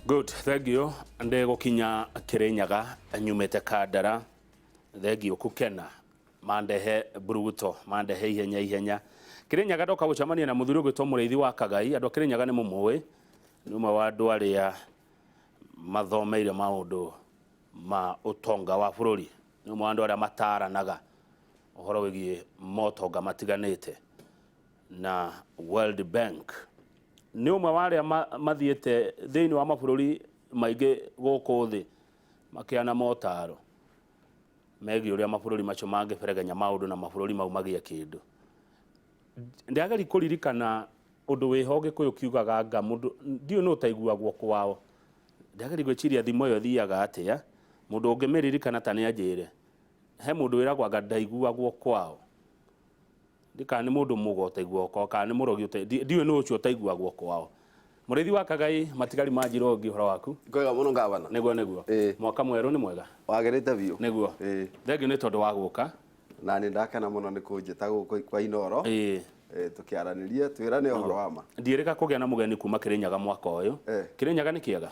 Good, thank you. Ndĩgũkinya Kĩrĩnyaga nyumĩte Kandara. Thengiũ kũkena mandehe mburuguto, mandehe ihenya ihenya. Kĩrĩnyaga ndoka gũcemania na mũthuri ũgwĩtwo Mũrĩithi wa Kagai. Andũ a Kĩrĩnyaga nĩ mũmũĩ, nĩ ũmwe wa andũ arĩa mathomeire maũndũ ma ũtonga wa bũrũri. Nĩ ũmwe wa andũ arĩa mataranaga ũhoro wĩgiĩ motonga matiganĩte na World Bank. Nĩ ũmwe wa arĩa mathiĩte thĩinĩ wa mabũrũri maingĩ gũkũ thĩ makĩana motaro megiĩ ũrĩa mabũrũri macio mangĩberegenya maũndũ na mabũrũri mau magĩe kĩndũ. Ndĩrageria kũririkana ũndũ wĩho Gĩkũyũ kiugaga anga mũndũ ndiũĩ nũ ũtaiguagwo kwao. Ndĩrageria gwĩciria thimo ĩyo ĩthiaga atĩa, mũndũ ũngĩmĩririkana ta nĩ anjĩre. He mũndũ wĩragwo anga ndaiguagwo kwao. Ndiũĩ kana nĩ mũndũ mũgo ũtaiguagwo kwao kana nĩ mũrogi ndiũĩ nũ ũcio ũtaiguagwo kwao. Mũrĩithi wa Kagai, matigari ma Njirũngi, ũhoro waku? Kwega mũno ngavana. Nĩguo nĩguo. Ĩĩ. Mwaka mwerũ nĩ mwega? Wagĩrĩte biũ. Nĩguo. Ĩĩ. Thengiũ nĩ tondũ wa gũka. Na nĩ ndakena mũno nĩ kũnjĩta gũkũ kwa Inooro. Ĩĩ. Ĩĩ, tũkĩaranĩrie twĩrane ũhoro wa ma. Ndiĩrĩga kũgĩa na mũgeni kuma Kĩrĩnyaga mwaka ũyũ. Kĩrĩnyaga nĩ kĩega?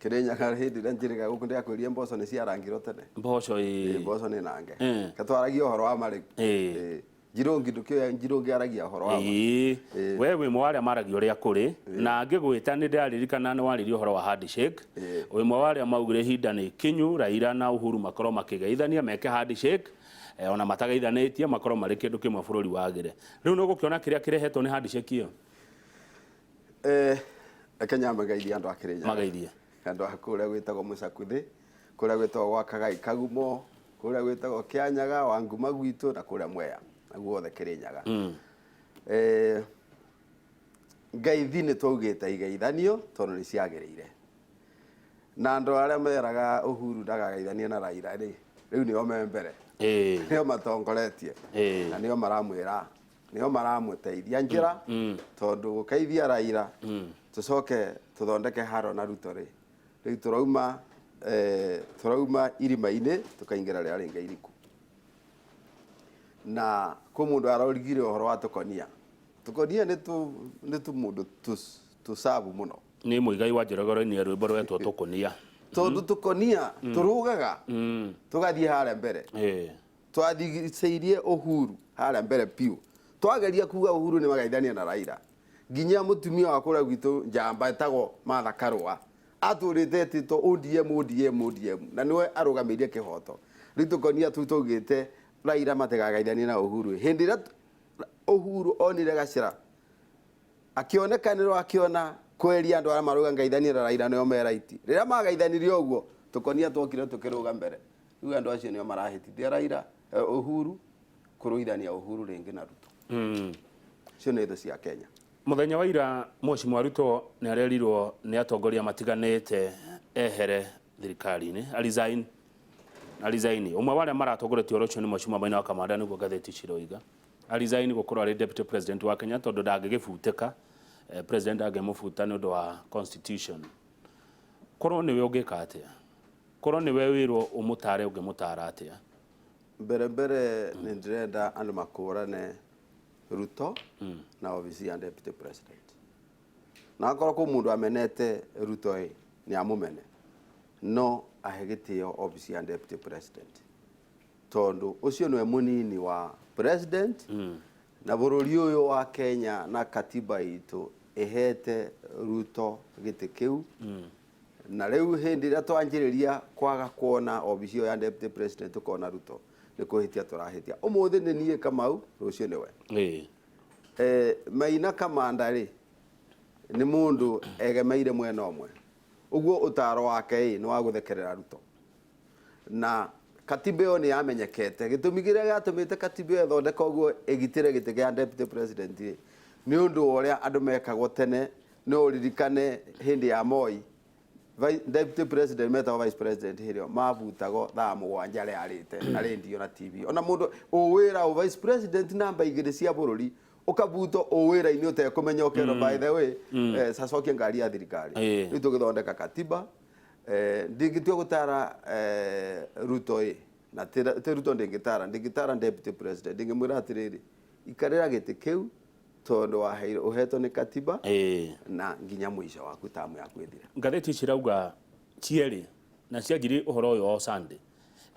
Kĩrĩnyaga hĩndĩ ĩrĩa njĩrĩga gũkũ ndĩrakwĩrire mboco nĩ ciarangirwo tene. Mboco ĩĩ. Ĩĩ, mboco nĩ nange. Ĩĩ. Twaragia ũhoro wa ma rĩu. Ĩĩ. Ĩĩ. Njirũngi ndũkĩoya Njirũngi aragia ũhoro wa ma. Ĩĩ. Ĩĩ. We wĩ ũmwe wa arĩa maragia ũrĩa kũrĩ na ngĩgwĩta nĩ ndĩraririkana nĩ waririe ũhoro wa handshake. Ĩĩ. Wĩ ũmwe wa arĩa maugire ihinda nĩ ikinyu Raila na Uhuru makorwo makĩgeithania meke handshake ona matageithanĩtie makorwo marĩ kĩndũ kĩmwe bũrũri wagĩre. Rĩu nĩ ũgũkĩona kĩrĩa kĩrehetwo nĩ handshake ĩyo? Eh, reke nyambe ngeithie andũ a Kĩrĩnyaga. Mageithie. Andũ a kũrĩa gwĩtagwo Mũcakuthĩ, kũrĩa gwĩtagwo gwa Kagai Kagumo, kũrĩa gwĩtagwo Kĩanyaga, Wanguma gwitũ na kũrĩa Mwea, na guothe Kĩrĩnyaga. Eh, ngeithi nĩ twaugĩte igeithanio tondũ nĩ ciagĩrĩire. Na andũ arĩa meraga Uhuru ndakagaithanie na Raila rĩ, rĩu nĩo me mbere. Nĩo matongoretie. Na nĩo maramwĩra nĩo maramũteithia njĩra tondũ gũkeithia Raila tũcoke tũthondeke haro na Ruto rĩ, rĩu tũrauma tũrauma irima-inĩ tũkaingĩra rĩrĩa rĩngĩ iriku. Na kwĩ mũndũ arorigire ũhoro wa tũkonia. Tũkonia nĩ nĩ tũmũndũ tũcabu mũno. Nĩ Muigai wa Njoroge ũrainire rwĩmbo rwetwo Tũkonia. Tondũ tũkonia tũrũgaga tũgathiĩ harĩa mbere. Twathicĩirie Uhuru harĩa mbere piũ. Twageria kuga Uhuru nĩ magaithania na Raila. Nginya mũtumia wa kũrĩa gwitũ njamba etagwo Martha Karũa atũrĩte etĩtwo ODM ODM ODM na nĩwe arũgamĩire kĩhoto. Rĩu tũkonia tũu twaugĩte Raila matigagaithanie na Uhuru. Hĩndĩ ĩrĩa Uhuru onire gacĩra akĩonekanĩrwo akĩona kweria andũ arĩa marauga ngaithanie na Raila nĩo me right. Rĩrĩa magaithanirie ũguo tũkonia twokire tũkĩrũga mbere. Rĩu andũ acio nĩo marahĩtithia Raila, Uhuru kũrũithania Uhuru rĩngĩ na Ruto. Icio nĩ thũ cia Kenya. Mũthenya wa ira Mheshimiwa Ruto nĩ arerirwo nĩ atongoria matiganĩte ehere thirikari-inĩ, a resign, a resign. Ũmwe wa arĩa maratongoretie ũhoro ũcio nĩ Mheshimiwa Maina wa Kamanda nĩguo ngathĩti ciroiga. A resign gũkorwo arĩ deputy president wa Kenya tondũ ndangĩgĩbutĩka, president ndangĩmũbuta nĩ ũndũ wa constitution. Korwo nĩwe ũngĩka atĩa? Korwo nĩwe wĩrwo ũmũtare ũngĩmũtara atĩa? Mbere mbere nĩ ndĩrenda andũ makũrane Ruto na obici ya deputy president. Na akorwo kwĩ mũndũ amenete Ruto ĩ, nĩ amũmene. No ahe gĩtĩo obici ya deputy president. Tondũ ũcio nĩwe mũnini wa president na bũrũri ũyũ wa Kenya na katiba itũ ĩhete Ruto gĩtĩ kĩu. Na rĩu hĩndĩ ĩrĩa twanjĩrĩria kwaga kuona obici ĩyo ya deputy president tũkona Ruto nĩ kũhĩtia tũrahĩtia. Ũmũthĩ nĩ niĩ Kamau, rũciũ nĩwe. Maina Kamanda rĩ, nĩ mũndũ egemeire mwena ũmwe. Ũguo ũtaro wake ĩ, nĩ wa gũthekerera Ruto. Na katiba ĩyo nĩ yamenyekete. Gĩtũmi kĩrĩa gĩatũmĩte katiba ĩyo ĩthondekwo ũguo ĩgitĩre gĩtĩ kĩa deputy president rĩ, nĩ ũndũ wa ũrĩa andũ mekagwo tene. No ũririkane hĩndĩ ya Moi, deputy president metagwo vice president hĩndĩ ĩyo mabutagwo thaa mũgwanja arĩa arĩte na radio na TV. Ona mũndũ ũwĩra ũ vice president namba igĩrĩ cia bũrũri ũkabutwo ũwĩra-inĩ ũtekũmenya ũkerwo by the way cacokia ngari ya thirikari. Rĩu tũgĩthondeka katiba ndingĩtua gũtara Ruto ĩ na ti Ruto ndingĩtara, ndingĩtara deputy president, ndingĩmwĩra atĩrĩrĩ ikarĩra gĩtĩ kĩu. Tondũ waheirwo, ũhetwo nĩ katiba na nginya mũico waku tamu yaku ĩthire. Ngathĩti ici irauga cierĩ na cianjirie ũhoro ũyũ o Sunday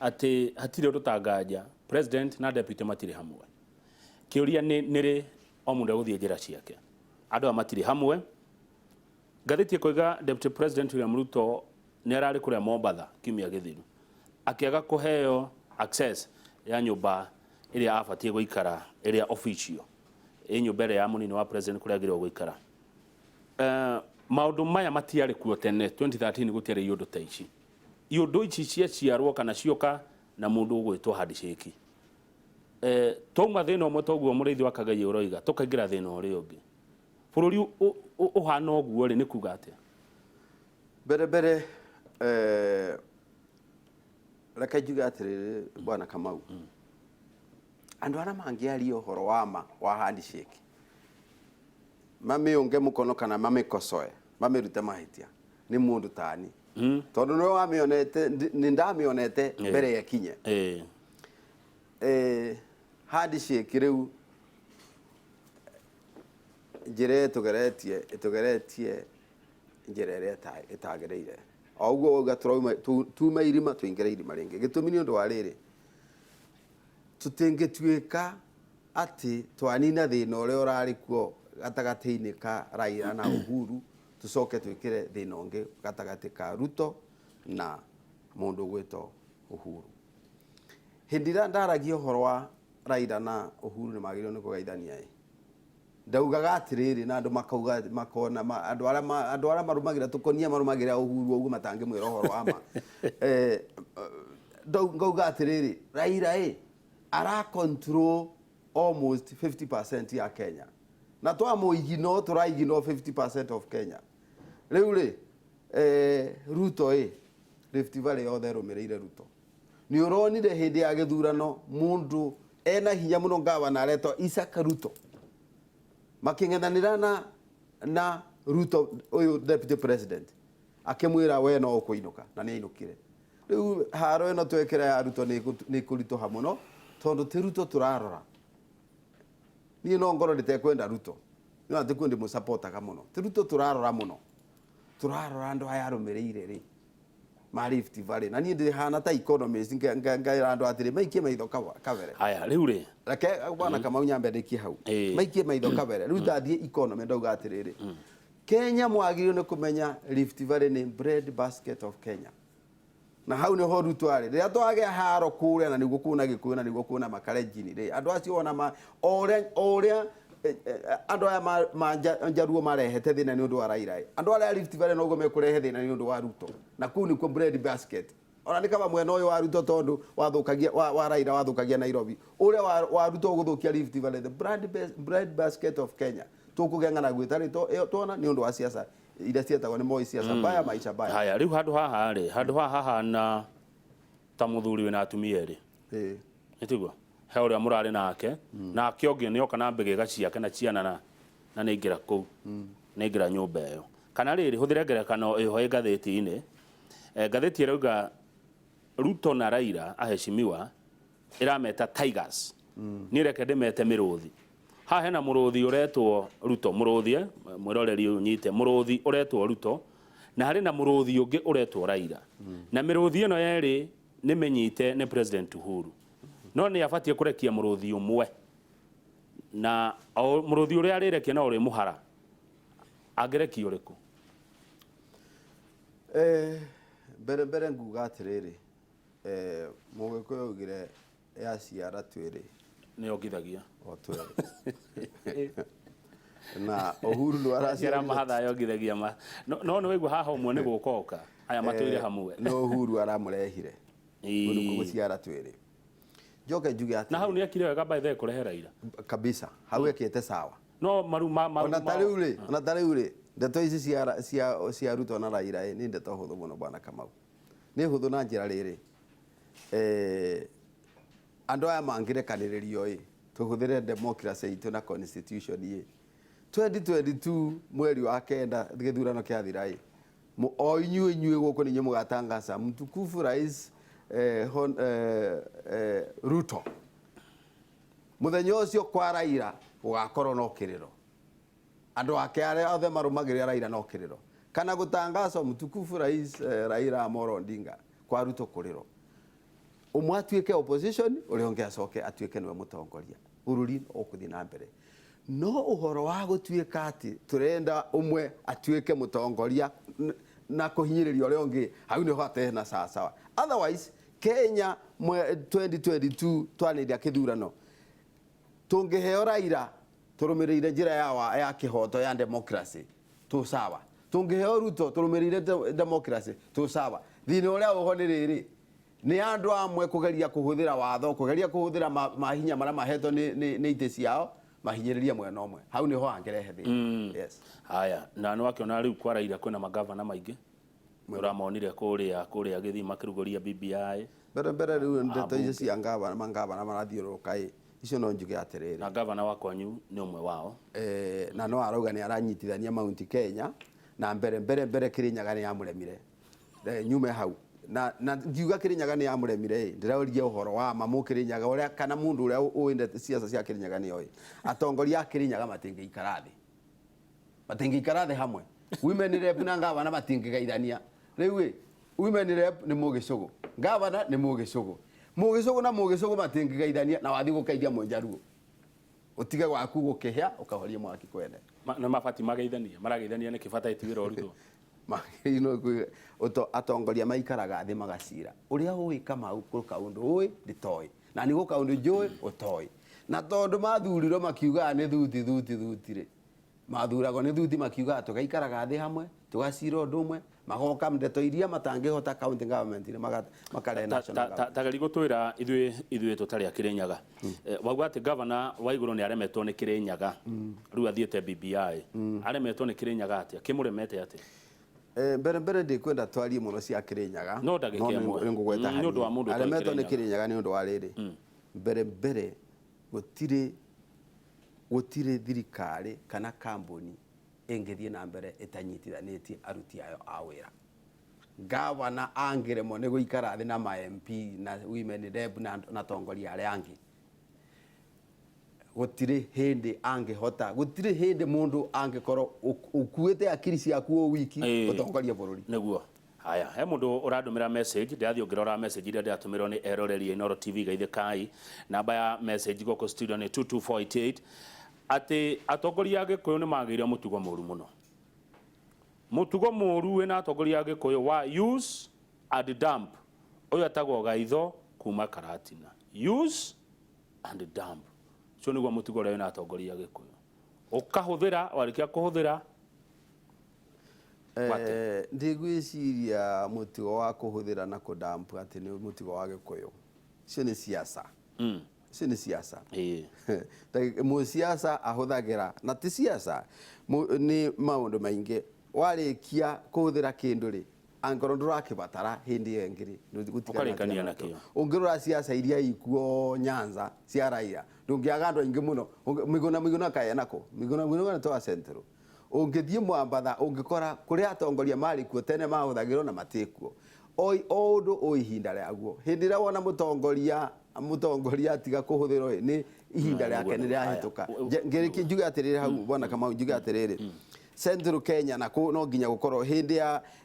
atĩ hatirĩ ũndũ tanganja president na deputy matirĩ hamwe. Kĩũria nĩ nĩrĩ o mũndũ egũthiĩ njĩra ciake. Andũ aya matirĩ hamwe. Ngathĩti ĩkoiga Deputy President William Ruto nĩ ararĩ kũrĩa Mombatha kiumia gĩthiru akĩaga kũheo access ya nyũmba ĩrĩa abatiĩ gũikara ĩrĩa official ĩ nyũmba ĩrĩa ya mũnini wa president kũrĩa agĩrĩirwo gũikara. Maũndũ maya matiarĩ kuo tene 2013 gũtiarĩ iũndũ ta ici. Iũndũ ici ciaciarwo kana cioka na mũndũ ũgwĩtwo handshake. Twauma thĩna ũmwe toguo mũrĩithi wa Kagei ũroiga tũkaingĩra thĩna ũrĩa ũngĩ. Bũrũri ũhana ũguo rĩ nĩ kuga atĩa? Mbere mbere, reke njuge atĩrĩrĩ bwana Kamau, andũ arĩa mangĩaria ũhoro wa ma wa handshake mamĩũnge mũkono kana mamĩkocoe mamĩrute mahĩtia nĩ mũndũ tani, tondũ nĩwe wamĩonete, nĩ ndamĩonete mbere ya ĩkinye. Handshake rĩu njĩra ĩtũgeretie ĩtũgeretie njĩra ĩrĩa ĩtagĩrĩire. O ũguo wauga tũrauma tume irima tũingĩre irima rĩngĩ. Gĩtũmi nĩ ũndũ wa rĩrĩ, tũtingĩtuĩka atĩ twanina thĩna ũrĩa ũrarĩ kuo gatagatĩ-inĩ ka Raila na Uhuru, tũcoke twĩkĩre thĩna ũngĩ gatagatĩ ka Ruto na mũndũ ũgwĩtwo Uhuru. Hĩndĩ ĩrĩa ndaragia ũhoro wa Raila na Uhuru nĩ magĩrĩirwo nĩ kũgeithania ĩ, ndaugaga atĩrĩrĩ na andũ makauga makona andũ arĩa andũ arĩa marũmagĩrĩra tũkonia marũmagĩrĩra Uhuru ũguo matangĩmwĩra ũhoro wa ma. Ngauga atĩrĩrĩ, Raila ĩ ara control almost 50% ya Kenya, na twamũigino tũraigino 50% of Kenya. Rĩu rĩ, Ruto ĩ Rift Valley yothe ĩrũmĩrĩire Ruto. Nĩ ũronire hĩndĩ ya gĩthurano mũndũ ena hinya mũno gavana aretwo Isaac Ruto makĩng'ethanĩra na Ruto ũyũ deputy president, akĩmwĩra we no ũkũinũka, na nĩ ainũkire. Rĩu haro ĩno twekĩra ya Ruto nĩ ĩkũritũha mũno, tondũ ti Ruto tũrarora. Niĩ no ngorwo ndĩtekwenda Ruto, no atĩ kuo ndĩmũcapotaga mũno. Ti Ruto tũrarora mũno, tũrarora andũ aya arũmĩrĩire rĩ ma Rift Valley, na niĩ ndĩhana ta economist ngaĩra andũ atĩrĩ maikie maitho kabere. Haya rĩu rĩ, reke bwana Kamau nyambe ndĩkie hau. Maikie maitho kabere. Rĩu ndathiĩ economy ndauga atĩrĩrĩ, Kenya mwagĩrĩirwo nĩ kũmenya Rift Valley nĩ bread basket of Kenya, na hau nĩho Ruto arĩ. Rĩrĩa twagĩa haro kũrĩa, na nĩguo kwĩna Gĩkũyũ na nĩguo kwĩna Makalenjin rĩ, andũ acio ona ma o ũrĩa andũ aya ma Njaruo marehete thĩna nĩ ũndũ wa Raila, andũ arĩa a Rift Valley noguo mekũrehe thĩna nĩ ũndũ wa Ruto, na kũu nĩkuo bread basket. Ona nĩ kaba mwena ũyũ wa Ruto, tondũ wathũkagia wa Raila wathũkagia Nairobi, ũrĩa wa Ruto ũgũthũkia Rift Valley, the bread basket of Kenya. Tũkũgĩa ng'aragu ĩtarĩ ĩyo tuona nĩ ũndũ wa siasa iria cietagwo nĩ Moi, siasa mbaya maisha mbaya. Haya rĩu handũ haha rĩ, handũ haha hahana ta mũthuri wĩna atumia erĩ. Nĩ tiguo? He ũrĩa mũrarĩ nake, nake ũngĩ nĩ oka na mbĩgĩga ciake na ciana na nĩ aingĩra kũu, nĩ aingĩra nyũmba ĩyo. Kana rĩrĩ, hũthĩre ngerekano ĩho ĩ ngathĩti-inĩ. Ngathĩti ĩrauga Ruto na Raila aheshimiwa ĩrameta Tigers. Niĩ reke ndĩmete mĩrũthi. Haha hena mũrũthi ũretwo Ruto, mũrũthi, mwĩroreri ũyũ nyite, mũrũthi ũretwo Ruto, na harĩ na mũrũthi ũngĩ ũretwo Raila. Na mĩrũthi ĩno yerĩ nĩ mĩnyite nĩ President Uhuru. No nĩ abatiĩ kũrekia mũrũthi ũmwe. Na mũrũthi ũrĩa arĩrekia no ũrĩ mũhara. Angĩrekia ũrĩkũ? Mbere mbere nguga atĩrĩrĩ, Mũgĩkũyũ augire yaciara twĩrĩ nĩ ongithagia o twĩrĩ, na Uhuru nĩ ciara mahatha yongithagia ma no nĩ waigua haha ũmwe nĩ gũka oka aya matũire hamwe. No Uhuru aramũrehire gũciara twĩrĩ. Njoke njuge atĩ na hau nĩ akire wega by the way kũrehe Raila kabisa, hau ekĩte sawa. No maru ma ona ta rĩu rĩ, ona ta rĩu rĩ, ndeto ici cia Ruto na Raila nĩ ndeto hũthũ mũno bwana Kamau. Nĩ hũthũ na njĩra rĩrĩ, andũ aya mangĩrekanĩrĩrio ĩ, tũhũthĩre democracy itũ na constitution ĩ, 2022 mweri wa kenda gĩthurano kĩathira ĩ, o inyuĩ inyuĩ gũkũ nĩ inyuĩ mũgatangaza mtukufu rais Ruto. Mũthenya ũcio kwa Raila gũgakorwo no kĩrĩro. Andũ ake arĩa othe marũmagĩrĩra Raila no kĩrĩro. Kana gũtangazwo mtukufu rais Raila Amolo Odinga kwa Ruto kũrĩro. Ũmwe atuĩke opposition, ũrĩa ũngĩ acoke atuĩke nĩwe mũtongoria. Bũrũri ũkũthiĩ na mbere. No ũhoro wa gũtuĩka atĩ tũrenda ũmwe atuĩke mũtongoria na kũhinyĩrĩria ũrĩa ũngĩ, hau nĩho hatarĩ na sawasawa. Otherwise, Kenya 2022 twanĩria kĩthurano, tũngĩheo Raila tũrũmĩrĩire njĩra ya kĩhoto ya democracy, tũ sawa. Tũngĩheo Ruto tũrũmĩrĩire democracy, tũ sawa. Thĩna ũrĩa ũho nĩ rĩrĩ, nĩ andũ amwe kũgeria kũhũthĩra watho, kũgeria kũhũthĩra mahinya marĩa mahetwo nĩ itĩ ciao, mahinyĩrĩrie mwena ũmwe. Hau nĩho hangĩrehe thĩna. Yes. Haya, na nĩ wakĩona rĩu kwa Raila kwĩna magavana maingĩ. Ũramonire kũrĩa gĩthii makĩrugũria BBI. Mbere mbere rĩu ndeto icio cia ngavana, mangavana marathiũrũrũka ĩ, icio no njuge atĩrĩrĩ. Na gavana wa kwanyu nĩ ũmwe wao. Na no arauga nĩ aranyitithania Mount Kenya, na mbere mbere mbere Kĩrĩnyaga nĩ yamũremire. Nyume hau. Na ngiuga Kĩrĩnyaga nĩ yamũremire ĩ, ndĩraũria ũhoro wa ma mũkĩrĩnyaga ũrĩa kana mũndũ ũrĩa ũĩ siasa cia Kĩrĩnyaga nĩ oĩ. Atongoria a Kĩrĩnyaga matingĩikara thĩ. Matingĩikara thĩ hamwe. Women rep na ngavana matingĩgeithania. Rĩu ĩ, women rep nĩ mũgĩcũgũ, ngavana nĩ mũgĩcũgũ. Mũgĩcũgũ na mũgĩcũgũ matingĩgeithania na wathiĩ gũkeithia mũnjaruo. Ũtige gwaku gũkĩhĩa ũkahoria mwaki kwene. Na mabati mageithania, marageithania nĩkĩ bata ĩti wĩra ũrutwo? Atongoria maikaraga thĩ magacira. Ũrĩa ũĩ Kamau kũ kaũndũ ũĩ nditoĩ. Na nĩ gũ kaũndũ njũĩ ũtoĩ. Na tondũ mathurirwo makiugaga nĩ thuti thuti thuti rĩ. Mathuragwo nĩ thuti makiugaga tũgaikaraga thĩ hamwe, tũgacira ũndũ ũmwe, magoka ndeto iria matangĩhota county government rĩ, makarehe national government. Ta geria gũtwĩra ithuĩ tũtarĩ a Kĩrĩnyaga. Wauga atĩ governor wa igũrũ nĩ aremetwo nĩ Kĩrĩnyaga. Rĩu athiĩte BBI. Aremetwo nĩ Kĩrĩnyaga atĩa? Kĩmũremete atĩa? Mbere mbere ndikwenda twarie mũno cia Kĩrĩnyaga. No ndagĩka No ĩmwe. nĩ ngũgweta Nĩ ũndũ wa hanini. mũndũ ũtoĩ Aremetwo nĩ Kĩrĩnyaga. Kĩrĩnyaga nĩ ũndũ wa rĩrĩ. Mbere mbere gũtirĩ thirikari kana kambuni ĩngĩthiĩ na mbere ĩtanyitithanĩtie aruti ayo a wĩra. Gavana angĩremwo nĩ gũikara thĩ na ma MP na women rep na atongoria arĩa angĩ, gũtirĩ hĩndĩ angĩhota, gũtirĩ hĩndĩ mũndũ angĩkorwo ũkuĩte akiri ciaku o wiki ũtongorie bũrũri. Nĩguo. Haya, he mũndũ ũrandũmĩra message, ndĩrathiĩ ngĩrora message iria ndĩratũmĩrwo nĩ eroreri a Inooro TV geithĩkai. Namba ya message gũkũ studio nĩ 22488. Atĩ atongoria a Gĩkũyũ nĩ magĩire mũtugo mũru mũno. Mũtugo mũru wĩna atongoria a Gĩkũyũ wa use and dump. Ũyũ etagwo Gaitho kuma Karatina. Use and dump. Ũcio nĩguo mũtugo ũrĩa wĩna atongoria a Gĩkũyũ. Ũkahũthĩra, warĩkia kũhũthĩra, Ndigwĩciria mũtugo wa kũhũthĩra na kũdamp atĩ nĩ mũtugo wa Gĩkũyũ. Icio nĩ siasa. Icio nĩ siasa. Mũsiasa ahũthagĩra, na ti siasa, nĩ maũndũ maingĩ. Warĩkia kũhũthĩra kĩndũ rĩ, angĩkorwo ndũrakĩbatara hĩndĩ ĩyo ĩngĩ rĩ, Ũkarĩkania nakĩo. Ũngĩrora siasa iria ikuo Nyanza cia Raila, ndũngĩaga andũ aingĩ mũno. Miguna Miguna kaĩ nako? Miguna Miguna nĩ twa Central. Ũngĩthiĩ Mwambatha, ũngĩkora kũrĩa atongoria marĩ kuo tene mahũthagĩrwo na matĩkuo. O ũndũ o ihinda rĩaguo. Hĩndĩ ĩrĩa wona mũtongoria atiga kũhũthĩrwo ĩ, nĩ ihinda rĩake nĩ rĩahĩtũka. Ngĩrĩkia njuge atĩrĩrĩ hau, Bwana Kamau, njuge atĩrĩrĩ. Central Kenya na kũ no nginya gũkorwo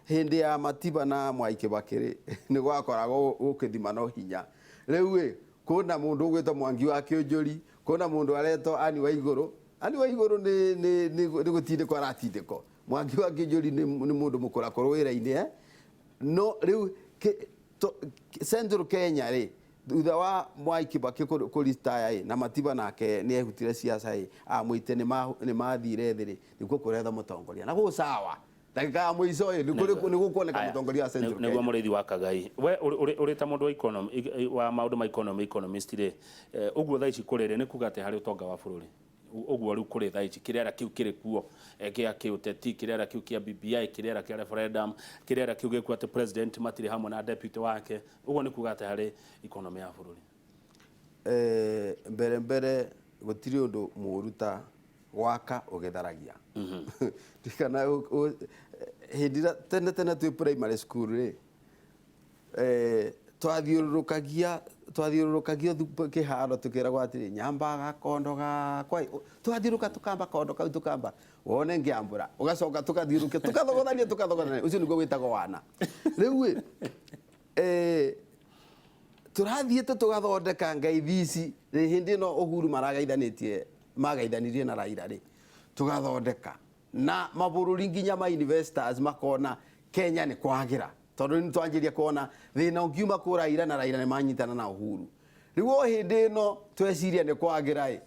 hĩndĩ ya Matiba na Mwai Kibaki rĩ, nĩ gwakoragwo gũkĩthima no hinya. Rĩu ĩ, kwĩna mũndũ ũgwĩtwo Mwangi wa Kĩũnjũri, kwĩna mũndũ aretwo Anne Waigũrũ. Anne Waigũrũ nĩ gũtindĩkwo aratindĩkwo. Mwangi wa Kĩũnjũri nĩ mũndũ mũkũrakũrũ wĩra-inĩ, No rĩu Central Kenya rĩ, thutha wa Mwai Kibaki kũritaya ĩ, na Matiba nake nĩ ehutire siasa ĩ, amwĩte nĩ mathire thĩ rĩ, nĩkuo kũretha mũtongoria. Na gũ sawa. Ndagĩka ya mũico ĩ, nĩ gũkuoneka mũtongoria wa Central Nĩguo Kenya. Mũrĩithi wa Kagai. We ũrĩ ta mũndũ wa economy, wa maũndũ ma economy, economist rĩ, ũguo thaa ici kũrĩ rĩ, nĩ kuga atĩ harĩ ũtonga wa bũrũri. Ũguo rĩu kũrĩ thaa ici, kĩrĩara kĩu kĩrĩ kuo, kĩa kĩũteti, kĩrĩara kĩu kĩa BBI, kĩrĩara kĩa referendum, kĩrĩara kĩu gĩkuo atĩ president matirĩ hamwe na deputy wake. Ũguo nĩ kuga atĩ harĩ economy ya bũrũri. Mbere mbere gũtirĩ ũndũ mũũru ta gwaka ũgĩtharagia. Ndikana hĩndĩ ĩrĩa tene tene twĩ primary school rĩ, Twathiũrũrũkagia kĩharo tũkĩragwo atĩrĩ, nyamba gakondo gakwa. Twathiũrũka tũkamba kondo kau, tũkamba wone ngĩambũra, ũgacoka tũkathiũrũkia, tũkathogothania, tũkathogothania. Ũcio nĩguo wĩtagwo wana. Rĩu ĩ, tũrathiĩte tũgathondeka ngeithi ici rĩ, hĩndĩ ĩno Uhuru maragaithanĩtie, magaithanirie na Raila rĩ, tũgathondeka na mabũrũri nginya ma investors makona Kenya nĩ kwagĩra, tondũ nĩ twanjĩria kuona thĩna ũngiuma kũ Raila na Raila nĩ manyitana na Uhuru. Rĩu o hĩndĩ ĩno tweciria nĩ kwagĩra ĩ,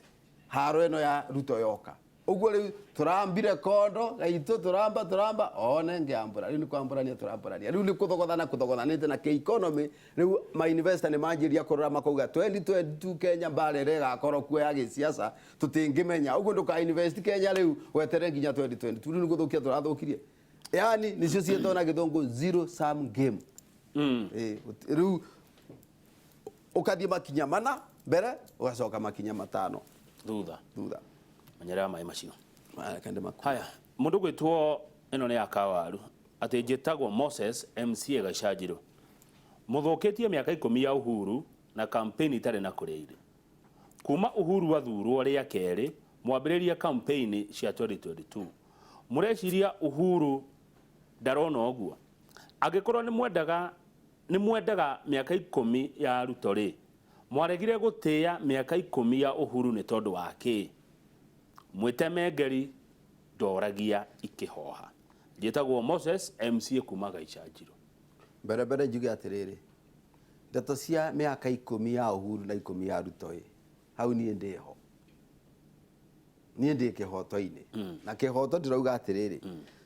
haro ĩno ya Ruto yoka ũguo. Rĩu tũrambire kondo gaitũ, tũramba tũramba one ngĩambũra. Rĩu nĩ kwambũrania tũrambũrania, rĩu nĩ kũthogothana kũthogothanĩte na kĩ-economy. Rĩu ma investor nĩ manjĩria kũrora makauga 2022 Kenya mbara ĩrĩa ĩgakorwo kuo ya gĩsiasa tũtingĩmenya. Ũguo ndũka invest Kenya rĩu, wetere nginya 2022. Rĩu nĩ gũthũkia tũrathũkirie, yani nĩcio ciĩtwo na gĩthũngũ zero sum game. Rĩu ũkathiĩ makinya mana mbere, ũgacoka makinya 5 thutha. Thutha. Menyerera maĩ macio. Reke ndĩmakuue. Haya, mũndũ gwĩtwo ĩno nĩ ya kawaru atĩ njĩtagwo Moses MCA Gacanjirũ. Mũthũkĩtie mĩaka 10 ya Uhuru na campaign itarĩ na kũrĩa irĩ. Kuma Uhuru athurwo rĩa kerĩ mwambĩrĩria campaign cia 2022, mũreciria Uhuru ndarona ũguo? Angĩkorwo nĩ mwendaga mĩaka 10 ya Ruto rĩ, mwaregire gũtĩĩa mĩaka 10 ya Uhuru nĩ tondũ wa kĩ? Mwĩteme ngeri ndoragia ikĩhoha. Njĩtagwo Moses MCA kuma Gaicanjirũ. Mbere mbere njuge atĩrĩrĩ, ndeto cia mĩaka 10 ya Uhuru na 10 ya Ruto ĩ, hau niĩ ndĩho, niĩ ndĩ kĩhoto-inĩ na kĩhoto. Ndĩrauga atĩrĩrĩ,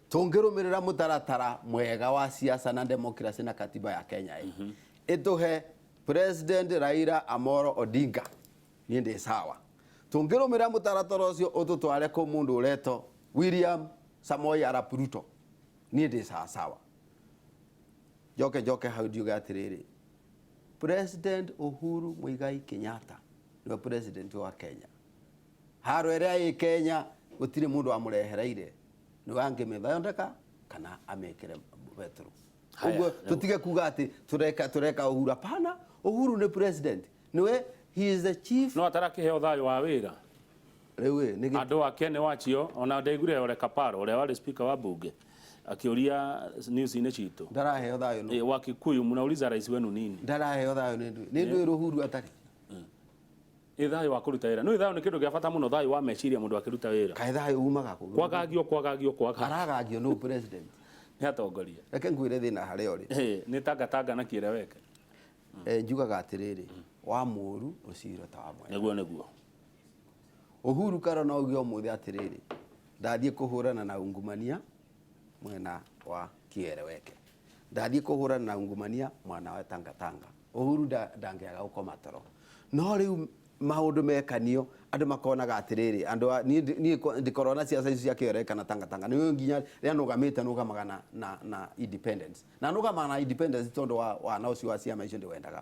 tũngĩrũmĩrĩra mũtaratara mwega wa siasa na democracy na katiba ya Kenya ĩ, ĩtũhe President Raila Amolo Odinga, niĩ ndĩ sawa. Tũngĩrũmĩrĩra mũtaratara ũcio ũtũtware kũ mũndũ ũretwo William Samoei Arap Ruto, niĩ ndĩ sawa sawa. Njoke njoke hau ndiuge atĩrĩrĩ, President Uhuru Muigai Kenyatta nĩwe president wa Kenya. Haro ĩrĩa ĩ Kenya gũtirĩ mũndũ amũrehereire, nĩwe angĩmĩthondeka kana amĩkĩre betũrũ. Haya, ũguo tũtige kuga atĩ tureka Uhuru. Hapana, Uhuru nĩ president, nĩwe, he is the chief. No atarakĩheo thayũ wa wĩra. Rĩu ĩ, nĩ Andũ ake nĩ wacio ona ndaiguire Ole Kaparo ũrĩa warĩ speaker wa bunge akĩũria news-inĩ citũ. Ndaraheo thayũ no. Wa Kikuyu, mnauliza rais wenu nini? Ndaraheo thayũ nĩ ndũĩ, nĩ ndũĩ Uhuru atarĩ. Ĩ, thayũ wa kũruta wĩra nĩ thayũ, nĩ kĩndũ kĩa bata mũno, thayũ wa meciria mũndũ akĩruta wĩra. Kaĩ thayũ umaga kũ? Kwagagio, kwagagio, kwagagio. Aragagio no president. Nĩ atongoria. Reke ngwĩre thĩna harĩa ũrĩ. Nĩ tangatanga na kĩeleweke. Njugaga atĩrĩrĩ, wa mũũru ũciro ta wa mwega. Nĩguo. Uhuru karo no uge ũmũthĩ atĩrĩrĩ, ndathiĩ kũhũrana na ungumania mwena wa kieleweke, ndathiĩ kũhũrana na ungumania mwena wa tangatanga, Uhuru ndangĩaga gũkoma toro. No rĩu maũndũ mekanio, andũ makonaga atĩrĩrĩ, andũ niĩ ndikorwo na ciaca ici cia kĩeleweke kana tangatanga, nĩ nginya rĩrĩa nũgamĩte nũgamaga na independence, na nũgamaga na independence tondũ wa wana ũcio wa ciama icio ndĩwendaga.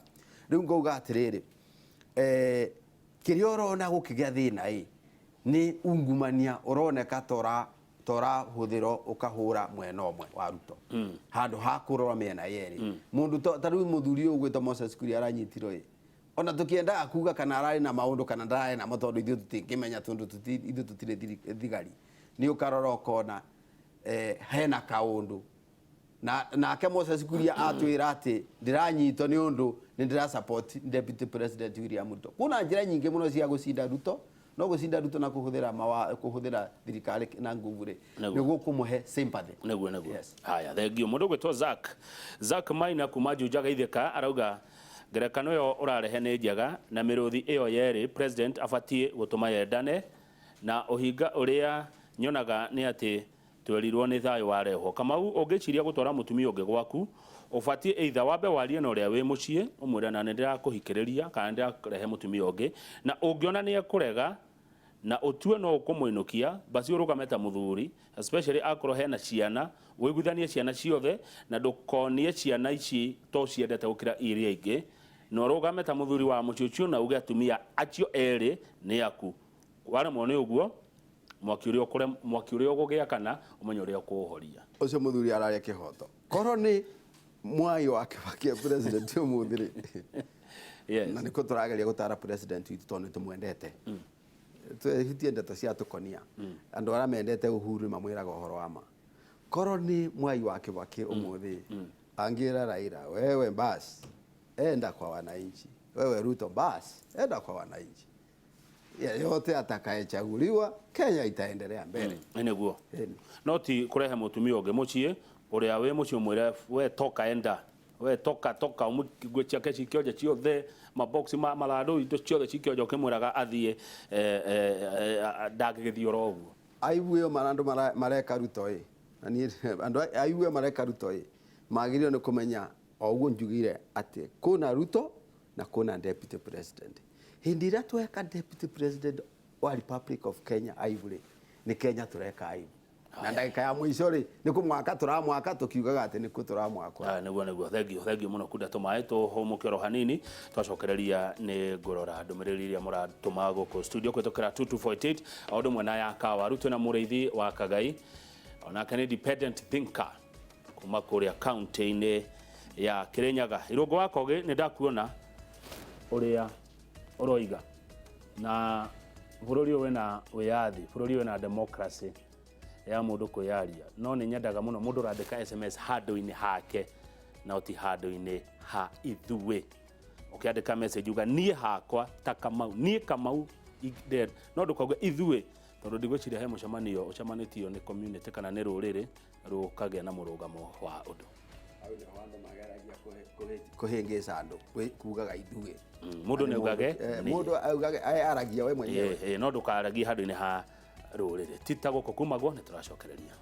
Rĩu ngauga atĩrĩrĩ, kĩrĩa ũrona gũkĩgĩa thĩna ĩ, nĩ ungumania ũroneka tora torahũthĩrwo ũkahũra mwena ũmwe wa Ruto handũ ha kũrora mĩena yerĩ. Mũndũ ta rĩu mũthuri ũyũ ũgwĩtwo Moses Kuria aranyitirwo ĩ, ona tũkĩendaga kuga kana ararĩ na maũndũ kana ndararĩ namo, tondũ ithuĩ tũtingĩmenya, tondũ ithuĩ tũtirĩ thigari. Nĩ ũkarora ũkona hena kaũndũ na nake Moses Kuria atwĩra atĩ ndĩranyitwo nĩ ũndũ nĩ ndĩra support Deputy President William Ruto. Kuna njĩra nyingĩ mũno cia gũcinda Ruto, no gũcinda Ruto na kũhũthĩra kũhũthĩra thirikari na nguvu rĩ, nĩguo kũmũhe sympathy. Nĩguo. Yes. Haya, thengio. Mũndũ ũgwĩtwo Zack Maina kuma Juja Gaithĩka arauga ngerekano ĩyo ũrarehe nĩ njega, na mĩrũthi ĩyo yerĩ president abatiĩ gũtũma yendane, na ũhinga ũrĩa nyonaga nĩ atĩ twerirwo nĩ thayũ warehwo. Kamau, ũngĩciria gũtwara mũtumia ũngĩ gwaku, ũbatiĩ either wambe warie na ũrĩa wĩ mũciĩ, ũmwĩre na nĩ ndĩrakũhikĩrĩria kana nĩ ndĩrarehe mũtumia ũngĩ, na ũngĩona nĩ ekũrega na ũtue no ũkũmũinũkia, basi ũrũgame ta mũthuri, especially akorwo hena ciana, ũiguithanie ciana ciothe na ndũkonie ciana ici to ciendete gũkĩra iria ingĩ, na ũrũgame ta mũthuri wa mũciĩ ũcio na uge atumia acio erĩ nĩ aku. Waremwo nĩ ũguo, mwaki ũrĩa ũgũgĩa kana ũmenye ũrĩa ũkũũhoria. Ũcio mũthuri araria kĩhoto. Korwo nĩ Mwai wa Kibaki e president ũmũthĩ rĩ, na nĩkũ tũrageria gũtara president witũ tondũ nĩtũmwendete, twehutie ndeto cia tũkonia. Andũ arĩa mendete Uhuru mamwĩraga ũhoro wa ma. Korwo nĩ Mwai wa Kibaki ũmũthĩ, angĩra Raila, "Wewe bas enda kwa wananchi, wewe Ruto bas enda kwa wananchi, yeyote atakayechaguliwa, Kenya itaendelea mbele." Nĩguo. Ĩni. No ti kũrehe mũtumia ũngĩ mũciĩ ũrĩa wĩ mũciĩ, ũmwĩre, "We toka, enda, we toka, toka," nguo ciake cikĩonje ciothe, maboxi ma mathandũ, indo ciothe cikĩonje, ũkĩmwĩraga athiĩ, ndangĩgĩthiĩ oro ũguo. Aibu ĩyo mara andũ mareka Ruto ĩ, na niĩ andũ aibu ĩyo mareka Ruto ĩ, magĩrĩirwo nĩ kũmenya o ũguo njugire atĩ kũna Ruto na kũna deputy president. Hĩndĩ ĩrĩa tweka deputy president wa Republic of Kenya aibu rĩ, nĩ Kenya tũreka aibu, na ndagĩka ya mũico rĩ, nĩ kũmwaka tũramwaka tũkiugaga atĩ nĩkũ tũramwaka. Ah, nĩguo, thengiũ, thengiũ mũno. Kunda tũmaĩ tũhũmũke oro hanini, twacokereria nĩ ngũrora ndũmĩrĩri iria mũratũma gũkũ studio kũhĩtũkĩra 2248, o ũndũ ũmwe na ya kawaru. Twĩna mũrĩithi wa Kagai, onake nĩ independent thinker kuma kũrĩa kaunti-inĩ ya Kirinyaga. Irũngũ wa Kogĩ, nĩ ndakuona ũrĩa ũroiga na bũrũri ũyũ wĩna wĩyathi, bũrũri wĩna democracy ya mũndũ kwĩyaria, no nĩ nyendaga mũno mũndũ ũrandĩka SMS handũ-inĩ hake na ti handũ-inĩ ha ithuĩ. Ũkĩandĩka message, uga, "Niĩ hakwa ta Kamau, niĩ Kamau no ndũkauge ithuĩ, tondũ ndigwĩciria he mũcemanio ũcemanĩtio nĩ community kana nĩ rũrĩrĩ rũkagĩa na mũrũgamo wa ũndũ. Hau nĩho andũ mageragia kũhĩngĩca andũ kugaga ithuĩ. Mũndũ nĩ augage niĩ. Mũndũ augage, aragia we mwenyewe. No ndũkaragie handũ-inĩ ha rũrĩrĩ. Ti ta gũkũ kumagwo nĩ tũracokereria.